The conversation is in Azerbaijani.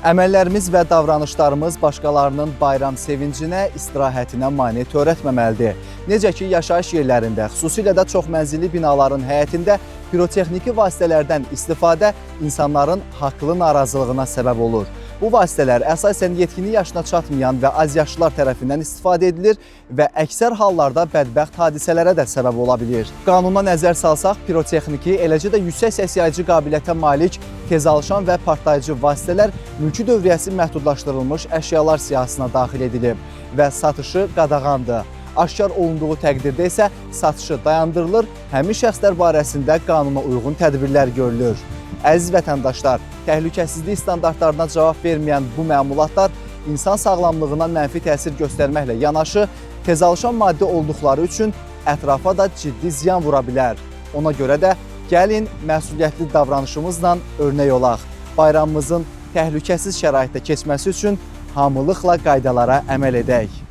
Əməllərimiz və davranışlarımız başqalarının bayram sevincinə, istirahətinə mane törətməməlidir. Necə ki, yaşayış yerlərində, xüsusilə də çoxmənzilli binaların həyətində pirotexniki vasitələrdən istifadə insanların haqlı narazılığına səbəb olur. Bu vasitələr əsasən yetkinlik yaşına çatmayan və azyaşlılar tərəfindən istifadə edilir və əksər hallarda bədbəxt hadisələrə də səbəb ola bilir. Qanuna nəzər salsaq, pirotexniki, eləcə də yüksək səs yayıcı qabiliyyətə malik tezalışan və partlayıcı vasitələr mülki dövriyyəsi məhdudlaşdırılmış əşyalar siyahısına daxil edilib və satışı qadağandır. Aşkar olunduğu təqdirdə isə satışı dayandırılır, həmin şəxslər barəsində qanuna uyğun tədbirlər görülür. Əziz vətəndaşlar, təhlükəsizlik standartlarına cavab verməyən bu məmulatlar insan sağlamlığına mənfi təsir göstərməklə yanaşı, tezalışan maddə olduqları üçün ətrafa da ciddi ziyan vura bilər. Ona görə də gəlin məsuliyyətli davranışımızla örnək olaq. Bayramımızın təhlükəsiz şəraitdə keçməsi üçün hamılıqla qaydalara əməl edək.